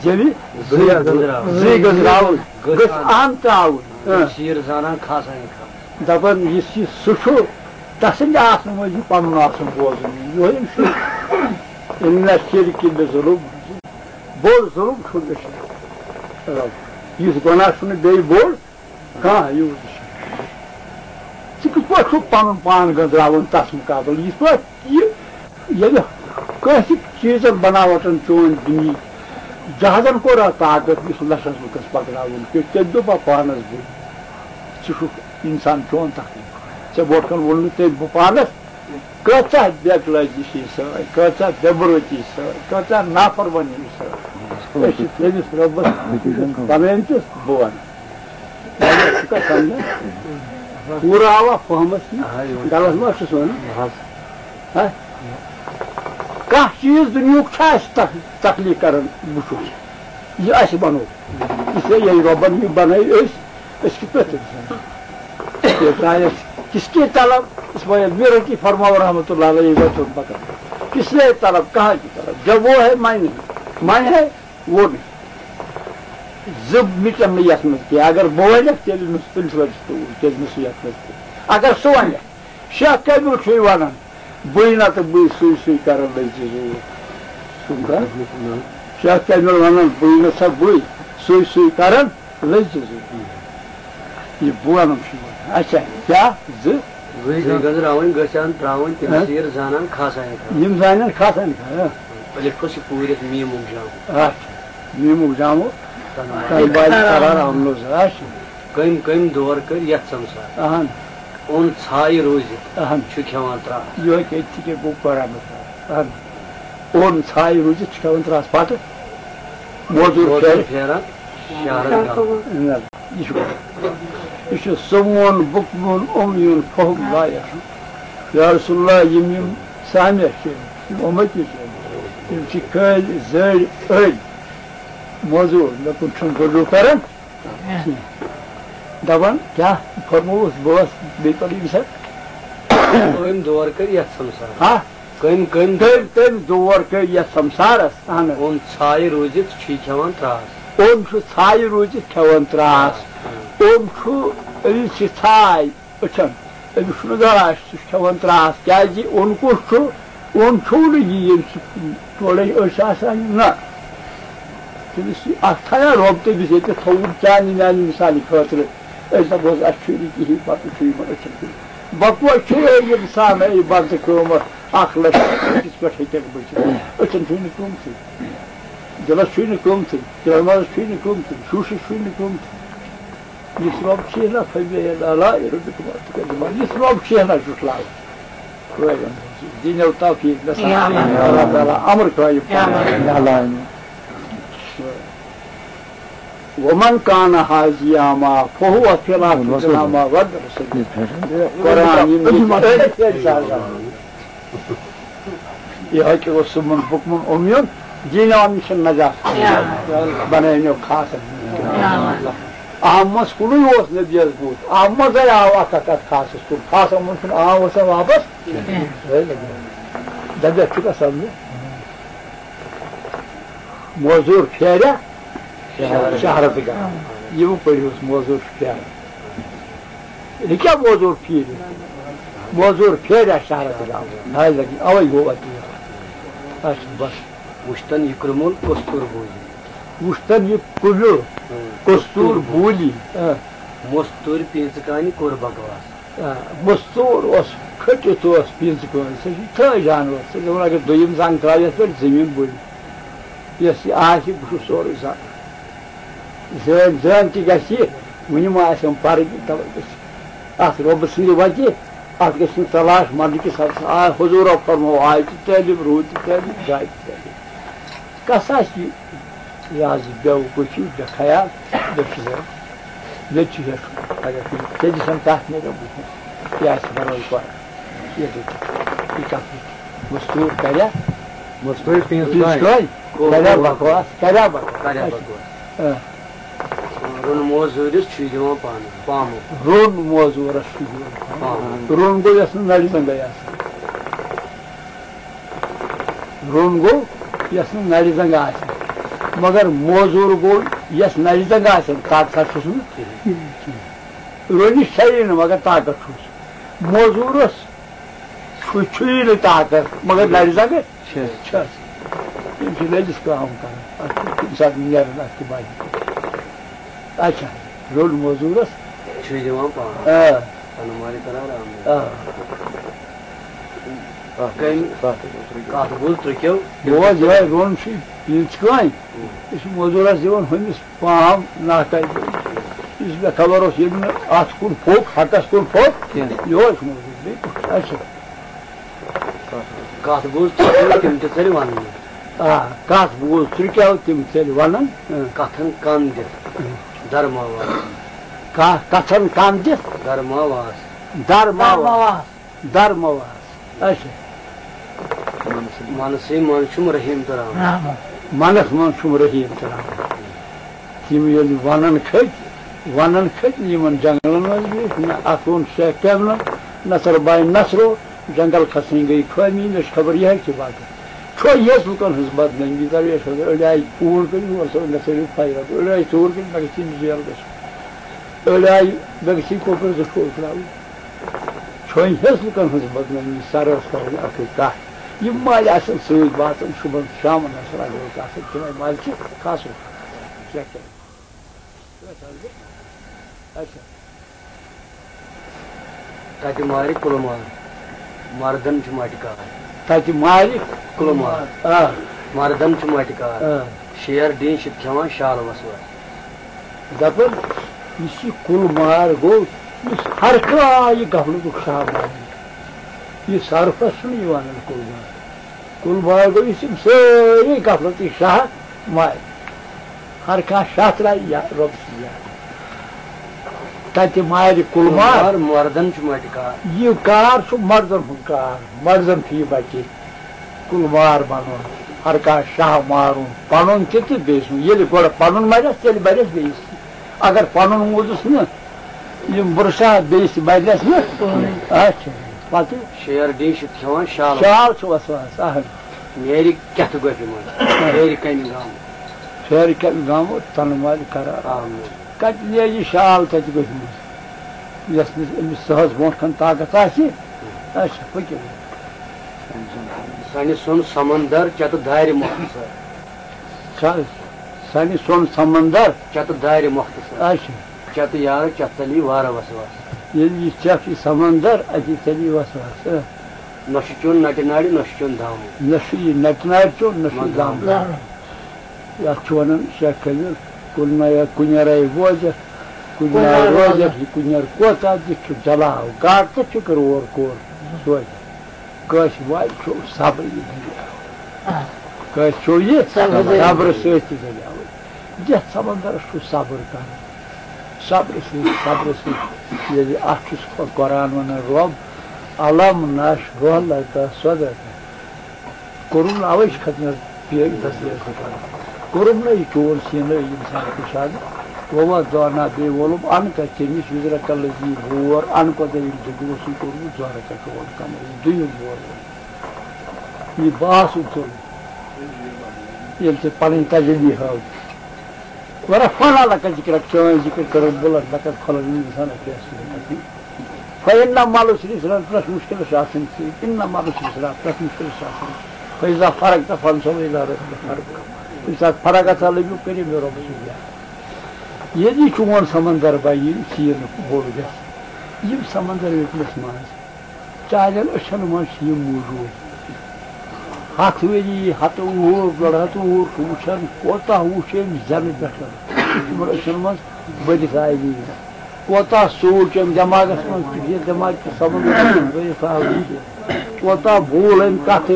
جیٚمہِ؟ زٕے گٔنٛزراوٕنۍ۔ زٕے گٔنٛزراوٕنۍ گٔژھۍ اَن ترٛاوٕنۍ۔ اۭں۔ شیٖر زانان کھاسان کھاسان۔ دَپان یُس یہِ سُہ چھُ، تَسٕنٛدِ آسنہٕ منٛز یہِ پَنُن آسُن بوزُن یِوان۔ یِہوٚے أمۍ سُنٛد اِنَس شِرکِ بِظُلُم۔ بوٚڑ ظُلُم چھُ أمِس۔ یُس گۄناہ چھُنہٕ بیٚیہِ بوٚڑ کانٛہہ یوٗت چھُ۔ ژٕ کِتھ پٲٹھۍ چھُکھ پَنُن پان گٔنٛزراوُن تَس مُقابلہٕ؟ یِتھ پٲٹھۍ یہِ، ییٚلہِ کٲنٛسہِ چیٖزَن بَناوَٹَن چون دِنی جہازَن کوٚر اَتھ طاقت یُس لَچھَس لُکَس پَکناوُن پیوٚو، تیٚلہِ دوٚپ پَتہٕ پانَس بوٚڑ، ژٕ چھُکھ اِنسان چون تَتھ منٛز۔ ژےٚ برونٛٹھ کَنہِ ووٚن نہٕ تٔمۍ بہٕ پانَس، کۭژاہ بے اخلٲقی چھِ سٲنۍ، کۭژاہ بے بُرٲتی چھِ سٲنۍ، کۭژاہ نافرمٲنی چھِ سٲنۍ۔ أسۍ چھِ تٔمِس رۄبَس بَنٲومٕتِس بہٕ وَنہٕ۔ ژٕ کَتھ سَمجھان؟ پوٗرٕ آوا فہمَس یہِ؟ آ، یِوان۔ غلط ما چھُس وَنان؟ نہ حظ۔ ہا؟ کانٛہہ چیٖز دُنیاہُک چھا اَسہِ تخ-، تخلیٖق کَران وٕچھُن؟ یہِ اَسہِ بَنوو۔ اِسلیے ییٚلہِ رۄبَن یہِ بَنٲے أسۍ، أسۍ کِتھ پٲٹھۍ تٔمِس وَنو؟ یہِ درٛایَس کِس کے طلب؟ اِسماعیل میٖرَن کی فرماو رحمتہ اللہ علیہ، یہِ وَتہِ اوس پَکان۔ کِس لیے طلب؟ کہاں کی طلب؟ جب وہ ہے، میں نہیں۔ میں ہے، وہ نہیں۔ زٕ مِٹَن نہٕ یَتھ منٛز کینٛہہ۔ اگر بہٕ وَنَکھ، تیٚلہِ نہٕ، تیٚلہِ چھُ وَتہِ سُہ، تیٚلہِ نہٕ سُہ یَتھ منٛز کینٛہہ۔ اگر سُہ وَنہِ، شیخ کٲمِل چھُے وَنان، بٕے نَتہٕ بٕے، سُے سُے کَران لٔگۍ زِ زوٗر۔ چھُکھ نہ؟ شیخ کٲمِل وَنان، بٕے نہ سا بٕے، سُے سُے کَران لٔگۍ زِ زوٗر۔ یہِ بہٕ وَنُن چھُ یِوان۔ اچھا، کیٛاہ؟ زٕ؟ زٕے گٔنٛزراوٕنۍ گٔژھۍ ہن ترٛاوٕنۍ، تِم ہاں؟ سیٖر زانان کھاسان کھاسان۔ یِم زانن کھاسان کھاسان۔ الف چھُ پوٗرِتھ میٖمُک جامُت۔ اچھا، میٖمُک جامُت۔ تَنہٕ تَنہٕ بالہِ قرار اَمنُک۔ اچھا۔ کٔمۍ کٔمۍ دور کٔرۍ یَتھ سَمسار۔ اَہَن۔ اوٚن ژھایہِ روٗزِتھ اَہَن۔ چھُ کھٮ۪وان ترٛاس۔ یِہوٚے کہِ أتھۍ کہِ گوٚو قرآنَس منٛز۔ اَہَن۔ اوٚن ژھایہِ روٗزِتھ چھُ کھٮ۪وان ترٛاس۔ پَتہٕ موزوٗر موزوٗر پھیرٕ۔ پھیران شہرَس گام۔ نہ، یہِ چھُ، یہِ چھُ سوٚموُن، بُکمُن، اوٚمیوٗن، پھوٚہُم لایق۔ یا رسول اللہ، یِم، یِم سامع چھِ، یِم اُمتی چھِ، یِم چھِ کٲلۍ، زٔڑۍ، أڑۍ موزوٗر، مےٚ کُن چھُنہٕ رجوع کران کینٛہہ۔ دَپان، کیٛاہ فرمووُس بہٕ اوس بیٚیہِ پَتہٕ ییٚمہِ ساتہٕ؟ أمۍ دور کٔرۍ یَتھ سَمسارَس۔ ہا؟ کٔمۍ، کٔمۍ؟ تٔمۍ، تٔمۍ دور کٔرۍ یَتھ سَمسارَس۔ اَہَن حظ۔ اوٚن ژھایہِ روٗزِتھ چھُے کھٮ۪وان ترٛاس۔ اوٚن چھُ ژھایہِ روٗزِتھ کھٮ۪وان ترٛاس۔ ہاں۔ اوٚن چھُ، أمِس چھِ ژھاے أچھَن۔ أمِس چھُنہٕ گاش، سُہ چھُ کھٮ۪وان ترٛاس۔ کیٛازِ؟ اوٚن کُس چھُ؟ اوٚن چھُو نہٕ یہِ، ییٚمِس تورَے أچھ آسان۔ نہ۔ تٔمِس یہِ اَکھ تھایہِ رۄب تٔمِس ییٚتہِ تھوٚوُن چانہِ میٛانہِ مِثالہِ خٲطرٕ۔ أسۍ دَپوس، اَسہِ چھُے نہٕ کِہیٖنۍ، پَتہٕ چھُے یِمَن أچھَن کُن۔ بَکوس چھُے یہِ اِنسان، یہِ بَنٛدٕ قۭمَتھ، اَکھ لَچھ أکِس پٮ۪ٹھ ہیٚکٮ۪کھ بٔچھِتھ۔ أچھَن چھُے نہٕ قۭمتھٕے، دِلَس چھُے نہٕ قۭمتھٕے، دٮ۪ماغَس چھُے نہٕ قۭمتھٕے، شوٗشَس چھُے نہٕ قۭمتھٕے۔ یُس رۄب چھُے نہ، فَبِأَيِّ آلَاءِ رَبِّكُمَا تُكَذِّبَانِ۔ یُس رۄب چھُے نہ جُٹھلاوان۔ روزان۔ دِنیو توفیٖق نصیب۔ یا اللہ۔ اللہ تعالیٰ اَمر قٲیِم۔ یا اللہ۔ یا اللہ۔ وَمَنْ كَانَ هَذِهِ أَعْمَىٰ فَهُوَ فِي الْآخِرَةِ أَعْمَىٰ وَأَضَلُّ سَبِيلًا۔ قرآن یِم ییٚتہِ أڑۍ چھِ آسان۔ یہِ حقہِ اوس سُمُن بُکمُن عُمیُن، دیٖنہِ عام نِش نجات۔ بنٲونیو خاص۔ عام منٛز کُنُے اوس نبیَس بُتھ، عام منٛزٕے آو اَکھ اَکھ اَتھ خاصَس کُن۔ خاصَن منٛز چھُنہٕ عام وَسان واپَس۔ دَپٮ۪تھ چھُ گژھان یہِ۔ موزوٗر پھیریا شہرس گام۔ یہِ مہٕ پٔرِو حظ، موزوٗر چھُ پھیران۔ یہِ کیٛاہ موزوٗر پھیرِ؟ موزوٗر پھیریا شہرس گام۔ نہ لگی، اَوَے گوٚو اَتہِ یہِ۔ اچھا، بس۔ وُچھتن یہِ کرٛمُل کستوٗر بوٗلی۔ وُچھتن یہِ کرٛمُل کستوٗر بوٗلی۔ آ۔ مستوٗرۍ پیٖنٛژٕ کانہِ کوٚر بکواس۔ آ، مستوٗر اوس، کھٔٹِتھ اوس پیٖنٛژٕ کٲنۍ، سُہ چھُ تھٔج جانور۔ سُہ چھُ دَپان، اگر دوٚیِم زنٛگ ترٛاوِ یَتھ پٮ۪ٹھ، زٔمیٖن بُلہِ۔ یۄس یہِ آسہِ، بہٕ چھُس سورُے زانان۔ زٲنۍ، زٲنۍ تہِ گژھِ یہِ، وُنہِ ما آسٮ۪م پَرٕنۍ، تَوَے گژھِ اَتھ رۄبہٕ سٕنٛدِ وَتہِ، اَتھ گژھِ نہٕ تلاش مَرنہٕ کِس حالتَس۔ آ، حضوٗرو فرموو، آیہِ تہِ تعلیٖم، روٗد تہِ تعلیٖم، جاے تہِ تعلیٖم۔ کَس آسہِ یہِ؟ یہِ حظ یہِ بے وقوٗفی، بے خیال، بے فِکر۔ مےٚ تہِ چھُ ہیوٚچھمُت، اگر تُہۍ تیٚلہِ چھَنہٕ تَتھ نیران بُتھِ۔ یہِ آسہِ بَرٲے پَران۔ یہِ گٔے یہِ کَتھ۔ مستوٗر کَریا؟ مستوٗر پیٖنٛژ پیٖنٛژ کامہِ۔ کامہِ؟ کوٚر، کَریا کوٚر۔ بکواس؟ کَریا بکواس؟ کَریا بکواس؟ آ۔ روٚن موزوٗرِس چھُے دِوان پانہٕ، پامہٕ۔ روٚن موزوٗرَس چھُے دِوان پامہٕ۔ پامہٕ۔ روٚن گوٚو یَس نہٕ نَرِ زنٛگَے آسان۔ روٚن گوٚو یَس نہٕ نَرِ زنٛگہٕ آسہِ، مگر موزوٗر گوٚو یَس نَرِ زنٛگہٕ آسہِ، تَتھ سا چھُس نہٕ کِہیٖنۍ۔ رُنِس چھَیی نہٕ، مگر طاقت چھُس۔ موزوٗرس چھُ، چھُیی نہٕ طاقت، مگر لرِ زنٛگہٕ چھَس۔ چھَس۔ یِم چھِ لٔلِس کٲم کران۔ اَتھ چھُ کُنہِ ساتہٕ نیران اَتھ تہِ بَنہِ۔ اچھا، روٚن موزوٗرس۔ چھُے دِوان پان۔ آ۔ پَنُن مالہِ کران آرام۔ آ۔ کٔمۍ؟ کَتھ بوٗز ترٛکیو؟ بوز یِہوٚے، روٚن چھُ یِتھ کٔنۍ۔ یہِ چھُ موزوٗرس دِوان ہُمِس پام ناکَے۔ یُس مےٚ خبر اوس، ییٚلہِ مےٚ اَتھ کُن پھوٚک، حقس کُن پھوٚک، کینٛہہ۔ یِہوٚے چھُ موزوٗر، بیٚیہِ کُس؟ اچھا۔ کَتھ بوٗز ترٛکیو، تِم تہِ ژٔلۍ وَننہِ۔ آ، کَتھ بوٗز ترٛکیو، تِم ژٔلۍ وَنن۔ اۭں۔ کَتھن کَن دِتھ۔ اۭں۔ درماواس۔ کا-، کَتھن کَن دِتھ۔ درماواس۔ درماواس۔ درماواس۔ اچھا۔ منسٕے منٛز چھُم رحیٖم تہٕ رحمان۔ منس منٛز چھُم رحیٖم تہٕ رحمان۔ تِم ییٚلہِ وَنن کھٔتۍ، وَنن کھٔتۍ یِمن جنگلن منٛز بیٖٹھۍ، نہ اَتھ ووٚن شیخ کیمنن، نہ سر باے نصرو، جنگل کھسٕنۍ گٔے خٲمی، مےٚ چھِ خبر یِہے چھِ بدنٲمی۔ چھو یِژھ لُکن ہٕنٛز بدنٲمی، درویش حضرت، أڑۍ آیہِ کوٗر کٔرِتھ، اور صٲب، مےٚ تھٲوِو فایرَس، أڑۍ آیہِ ژوٗر کٔرِتھ، مےٚ گژھِ یِم جیل گژھُن۔ أڑۍ آیہِ، مےٚ گژھِ یہِ کۄپرٕ زٕ ٹھوٗل ترٛاوٕنۍ۔ چھوے ہیٚس لُکن ہٕنٛز بدنٲمی سرس کرٕنۍ اکٕے کتھ۔ یِم مالہِ آسن سۭتۍ واتان صُبحن شامن آسن اگرے آسان تِمے مالہِ چھِ کھسُن۔ کیٛاہ کرِ؟ اچھا۔ تتہِ مارِ کُلہٕ مار، مردن چھُ مٹہِ کار۔ تتہِ مارِ کُلہٕ مار۔ آ۔ مردن چھُ مٹہِ کار۔ آ۔ شیر ڈیٖن چھِ کھٮ۪وان شال وسوس۔ دَپان، یُس یہِ کُل مار گوٚو، یُس ہر کانٛہہ یہِ غفلتُک شاہ مانہِ، یہِ صرفَس چھُنہٕ یہِ وَنان کُل مار۔ کُل مار گوٚو، یُس یِم سٲری غفلتٕکۍ شاہ مانہِ۔ ہر کانٛہہ شاہ ترٛایہِ یا رۄب سٕنٛز یاد۔ تَتہِ مارِ کُل مار۔ مردن چھُ مَٹہِ کار۔ یہِ کار چھُ مردن ہُنٛد کار، مردن چھُ یہِ بَچہِ۔ کُلوار بَنُن، ہر کانٛہہ شاہ مارُن، پَنُن تہِ تہٕ بیٚیہِ سُنٛد۔ ییٚلہِ گۄڈٕ پَنُن مَرٮ۪س، تیٚلہِ مَرٮ۪س بیٚیِس تہِ۔ اگر پَنُن موٗدُس نہٕ، یِم بُرٕ شاہ بیٚیِس تہِ مَرٮ۪س نہٕ۔ اچھا، پَتہٕ؟ شیر ڈیٖن چھِ کھٮ۪وان شال۔ شال چھُ وَسان، اَہَن۔ نیرِ کیٛاہ تہٕ گۄپھِ منٛز؟ نیرِ کَمہِ گامہٕ؟ شہرِ کَمہِ گامہٕ؟ تَنہٕ مالہِ قرار۔ آ، مےٚ۔ کَتہِ نیرِ یہِ شال تَتہِ گۄپھِ منٛز؟ یَس نہٕ أمِس سٕہَس برونٛٹھ کَنہِ طاقت آسہِ۔ اچھا، پٔکِو۔ سنہِ سُن سمندر چتہٕ دارِ مۄختصر۔ سا-، سنہِ سُن سمندر۔ چتہٕ دارِ مۄختصر۔ اچھا۔ چتہٕ یارٕ چتھ تلی وارٕ وسواس۔ ییٚلہِ یہِ چکھ یہِ سمندر، اَتی تلی وسواس، اۭں۔ نۄشہِ چیوٚن نٹہِ ناڑِ، نۄشہِ چیوٚن دامہٕ۔ نہ چھُ یہِ نٹہِ ناڑِ چیوٚن، نہ چھُ یہِ نہ دامہٕ۔ دامہٕ۔ یَتھ چھُ وَنان شیخ خلیل، کُنہِ نہ یا کُنہِ رَے بوزٮ۪تھ، کُنہِ نہ کُنہِ رَے روزٮ۪تھ، روزٮ۪تھ۔ یہِ کُنہِ رَے کوتاہ دِتھ چھُ جلاو، گاٹہٕ تہٕ فِکر اور کور سوزِ۔ کٲنٛسہِ واتہِ چھُ صبر یہِ دٔلیٖل۔ کٲنٛسہِ چھُ یہِ صبر۔ صبرٕ سۭتۍ تہِ دٔلیٖل۔ یَتھ سمندرس چھُ صبر کرُن۔ صبرٕ سۭتۍ، صبرٕ سۭتۍ۔ ییٚلہِ اَتھ چھُ قرآن وَنان، رۄب، الم نشرح لک صدرک۔ کوٚرُم نہٕ اَوَے چھِ ختم حظ یہِ تسلیہ سۭتۍ وَنان۔ کوٚرُم نہٕ یہِ چون سیٖنہٕ ییٚمہِ ساتہٕ کُشادٕ وَوَضَعنا، بیٚیہِ وولُم عنک ژےٚ نِش وزرک الذی، بور عنک ژےٚ ییٚمہِ سۭتۍ اوسُے کوٚرمُت، ظہرک چون کمر، یہِ دوٚیِم بور۔ یہِ باسُن ژوٚل، ییٚلہِ ژےٚ پَنٕنۍ تجلی ہٲو۔ ورفعنا لک ذکرک، چٲنۍ ذِکر کٔرٕم بُلند، لقد کھۄلن یِم اِنسانَس پیٚٹھ سُہ۔ فإن مع العسر یسرا، پرٛٮ۪تھ مُشکِلَس چھُ آسان سۭتۍ۔ إن مع العسر یسرا، پرٛٮ۪تھ مُشکِلَس چھُ آسان۔ فإذا فرغت فانصب إلى ربك فارغب۔ ییٚمہِ ساتہٕ فرغت لٔبِو، کٔرِو مےٚ رۄبَس سۭتۍ یاد۔ ییٚلہِ یہِ چون سمندر بَنہِ، یہِ سیٖنُک بوٚڑ گژھِ، یِم سمندر ویٚتنَس منٛز، چانٮ۪ن أچھن منٛز چھِ یِم موٗجوٗد۔ ہتھ ؤری، ہتہٕ وُہُر، ڈۄڈ ہتھ وُہُر چھُ وٕچھان، کوتاہ وُچھ أمۍ زٮ۪نہٕ پٮ۪ٹھ۔ یِمن أچھن منٛز بٔرِتھ آیہِ نیٖرِتھ۔ کوتاہ سوٗنچ أمۍ دٮ۪ماغس منٛز، یہِ دٮ۪ماغ کِس سمندرس منٛز بٔرِتھ آو نیٖرِتھ۔ کوتاہ بوٗل أمۍ کتھٕ،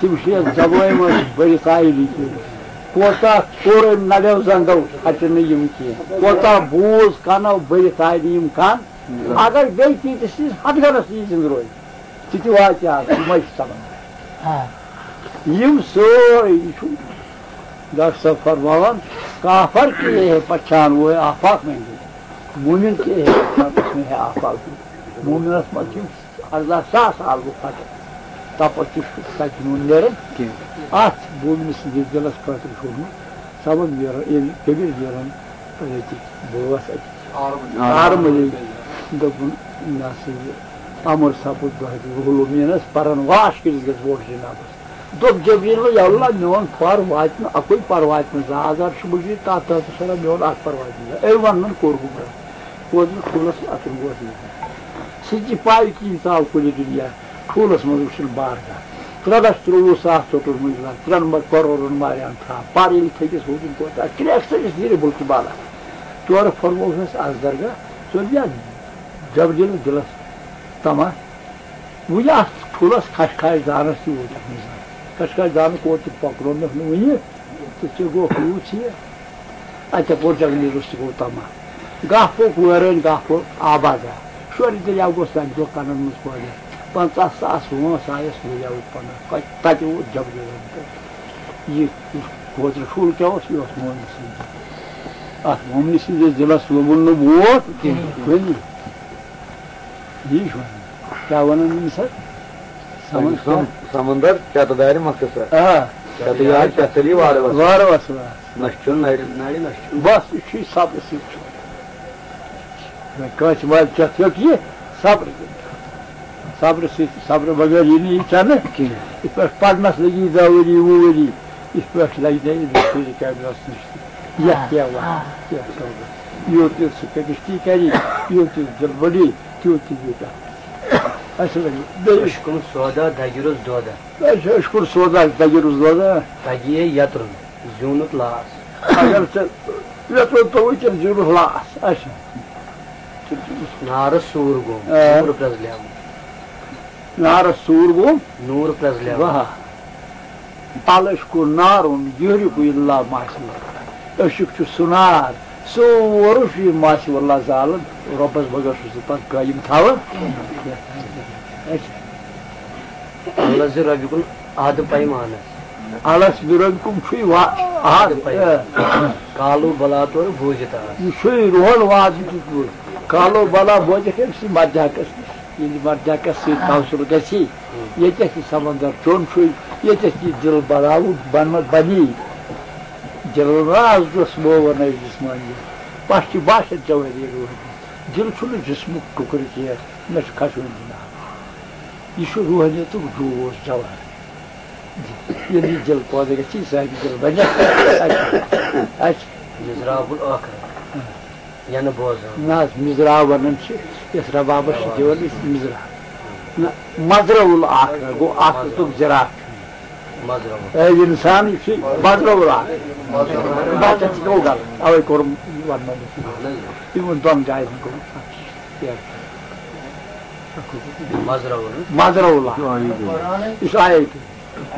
تِم چھِ یتھ زبٲنۍ منٛز بٔرِتھ آیہِ لیٖکھمٕتۍ۔ کوتاہ کوٚر أمۍ نَویو زنٛگو، ہَچہِ نہٕ یِم کینٛہہ۔ کوتاہ بوٗز کَنو، بٔرِتھ آیہِ نہٕ یِم کَن۔ اگر بیٚیہِ تیٖتِس چیٖز ہَتھ گَنَس یی زِندٕ روزِ، تہِ تہِ واتہِ آز، یِمَے چھِ ژَلان۔ آ۔ یِم سٲری چھُ ڈاکٹر صٲب فرماوان، کافر کے ہے پہچان وہ ہے آفاق میں بھی، مومن کے ہے پہچان اس میں ہے آفاق بھی۔ مومنَس منٛز چھِ اَرداہ ساس آلوٕ پھٹان۔ تَپٲرۍ تہِ چھُ تَتہِ نوٗن نیران کینٛہہ۔ اَتھ بوٗمنہِ سٕنٛدِس دِلَس خٲطرٕ چھُ اوٚنمُت سبب نیران، ییٚلہِ کبیٖر نیران أتی بٲتھ اَتہِ۔ آرمٕے۔ دوٚپُن، یہِ ہسا یہِ اَمُر سَپُد دۄہ دِ وُہلو مینَس، پَرَن واش کٔرِتھ گژھِ ووٹ جِنابَس۔ دوٚپ جبریٖل، یا اللہ، میون پَر واتہِ نہٕ اَکُے، پَر واتہِ نہٕ زٕ۔ آز آز چھُ مُجری تَتھ دۄہَس سَرا میون اَکھ پَر واتہِ نہٕ زٕ۔ أمۍ وَننَن کوٚر گوٚمرا۔ ووت نہٕ ٹھوٗلَس اَتُن ووت نہٕ۔ سُہ تہِ پَے کِہیٖنۍ ژاو کُلہِ دُنیا۔ ٹھوٗلَس منٛز وٕچھُن بارگاہ۔ ترٛےٚ لَچھ ترٛۆوُہ ساس ژوٚٹُن مُجرا، ترٛٮ۪ن مہ-، کَرورَن مارِہَن تھپھ۔ پَر ییٚلہِ تھٔکِس ہوٗتِن کوتاہ، کرٛٮ۪کھ ژٔجِس نیٖرِتھ مُلکہِ بالَس۔ تورٕ فرمووُس اَسہِ اَس درگاہ، ژٕ وَن یا جبریٖلَس دِلَس تَماہ، وٕنہِ اَتھ ٹھوٗلَس کھَش کھَش دانَس تہِ ووت اَتھ نِظام۔ کھَش کھَش دانہٕ کوٚت تہِ پَکنوو مےٚ نہٕ وٕنہِ، تہٕ ژےٚ گوٚو یوٗت ژیر۔ اَتہِ پوٚر جنگلی روٚس تہِ گوٚو تَماہ۔ گاہ پوٚک وٲرٲنۍ، گاہ پوٚک آبادہ۔ شورِ دٔریاو گوٚو تَمہِ دۄہ کَنَن منٛز پٲدٕ۔ پنٛژاہ ساس وٲنٛس آیَس وٕریاوٕکۍ پناہ۔ تَتہِ، تَتہِ ووت جبریٖلَن تہٕ یہِ کوترٕ ٹھوٗل کیٛاہ اوس؟ یہِ اوس مومنہِ سٕنٛدِ۔ اَتھ مومنہِ سٕنٛدِس دِلَس لوٚبُن نہٕ ووٹ کِہیٖنۍ۔ یی چھُ وَنان۔ کیٛاہ وَنان أمِس حظ؟ سَمَن-، سَم-، سَمَندَر چَتہٕ دارِ مۄختصر۔ آ۔ چَتہٕ یار چَتھ تٔلی وارٕ وَسان۔ وارٕ وَسان۔ نہ چھُ نَرِ، نَرِ نہ چھُ۔ بَس، یہِ چھُ صبرٕ سۭتۍ چھُ۔ کٲنٛسہِ مالہِ چَتھ ہیوٚت یہِ، صبرٕ سۭتۍ۔ صبرٕ سۭتۍ، صبرٕ بغٲر یی نہٕ یہِ چَنہٕ کِہیٖنۍ۔ یِتھ پٲٹھۍ پَرنَس لٔگی دَہ ؤری، وُہ ؤری، یِتھ پٲٹھۍ لَگہِ نہٕ أمِس فِزِ کیمراہَس نِش تہِ۔ یَتھ کیٛاہ وَنہٕ، کیٛاہ کَرٕ بہٕ؟ یوٗت یوٗت سُہ کیمسٹری کَرِ، یوٗت یوٗت دِل بَڑِ، تیوٗت تیوٗت یوٗتاہ۔ اَسہِ لَگہِ بیٚیہِ أچھ کوٚم سودا دَگہِ روٚس دۄدا۔ اَسہِ، أچھ کوٚر سودا دَگہِ روٚس دۄدا۔ دَگہِ یے یَترُن، زیوٗنُتھ لاس۔ اگر ژےٚ یَترُن توٚوُے، تیٚلہِ زیوٗنُتھ لاس۔ اَچھا۔ نارَس سوٗر گوٚم، آ۔ نوٗر پرٛزلیومُت۔ نارَس سوٗر گوٚو؟ نوٗر پرٛزلیومُت۔ واہ۔ اَلہٕ أچھ کوٚر نارُن، یُہرِ کوٚر یہِ لا ماسہِ وَل۔ أچھُک چھُ سُہ نار، سورُے چھُ یہِ ماسہِ وَل زالان۔ رۄبَس بغٲر چھُس نہٕ پَتہٕ قٲیِم تھاوان۔ اَچھا۔ الذ ربکم عہد پیمانس۔ الذ ربکم چھُے وا-، عہد، عہد پیمان۔ آ۔ کالو بلا تورٕ بوٗزِتھ آس۔ یہِ چھُے رُہَن وعدٕ دیُتمُت۔ کالو بلا بوزِتھ أمۍ سٕے مردیاکَس نِش۔ ییٚلہِ مردیاکَس سۭتۍ توسُل گژھی، ییٚتٮ۪تھ یہِ سمندر چوٚن چھُے، ییٚتٮ۪تھ یہِ دِل بناوُن بن-، بنی۔ دِل راز گوٚژھ مو وَنَے جسمٲنی۔ پَش چھِ باسان ژےٚ وَرٲے روحٲنی۔ دِل چھُنہٕ جسمُک ٹُکرٕ کینٛہہ، نہ چھُ کھسُن جناب۔ یہِ چھُ روحٲنیتُک جوش جوہر۔ ییٚلہِ یہِ دِل پٲدٕ گژھِ، یہِ صاحبِ دِل بنہِ۔ اَچھا۔ اَچھا۔ مِزراب الآخرہ۔ یَنہٕ بوزان۔ نہ حظ، مِزراب وَنان چھِ، یَتھ ربابَس چھِ دِوان أسۍ مِزراب۔ نہ، مَزرَو الآخرہ گوٚو آخرتُک زِراعت۔ مَزرَو۔ اے اِنسان، یہِ چھُ مَزرَو الآخرہ۔ بَچَن چھِ گوٚو غلط، اَوَے کوٚرُم یہِ وَننو مےٚ۔ اَہَن حظ۔ یِمَن دۄن جایَن گوٚو اَتھ۔ مَزرَو الآخرہ۔ مَزرَو الآخرہ۔ یہِ چھُ آیَے تہِ۔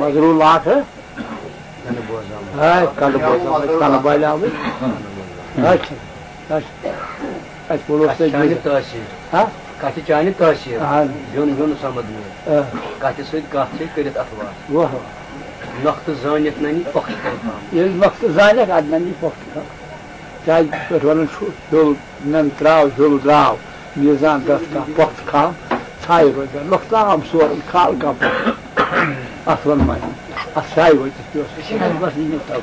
مَزرَو الآخرہ۔ یَنہٕ بوزان۔ ہے، کَلہٕ بوزان، کَلہٕ بالیٛاوٕے۔ اچھا، اچھا۔ اَسہِ ووٚنوُ کَتھِ تۄہہِ چانہِ بیٚیہِ۔ تٲثیٖر۔ ہا؟ کَتھِ چانہِ تٲثیٖر۔ اَہَن۔ بیوٚن بیوٚن سَمٕد مےٚ۔ آ۔ کَتھِ سۭتۍ کَتھ چھے کٔرِتھ اَتھوار۔ واہ واہ۔ نۄقطہٕ زٲنِتھ نَنی پۄختہٕ کَم۔ ییٚلہِ نۄقطہٕ زانَکھ، اَدٕ نَنی پۄختہٕ کَم۔ کیٛازِ یِتھ پٲٹھۍ وَنان چھُ، ہیوٚل نَن ترٛاو، ہیوٚل درٛاو۔ میٖزان دَتھ کانٛہہ پۄختہٕ کھام، ژھایہِ روزِ نۄقطہٕ عام سورُے کھال کانٛہہ پۄختہٕ۔ اَتھ وَن وۄنۍ، اَتھ ژھایہِ وٲتِتھ پیوٚس۔ بَس یہِ نہٕ تَو۔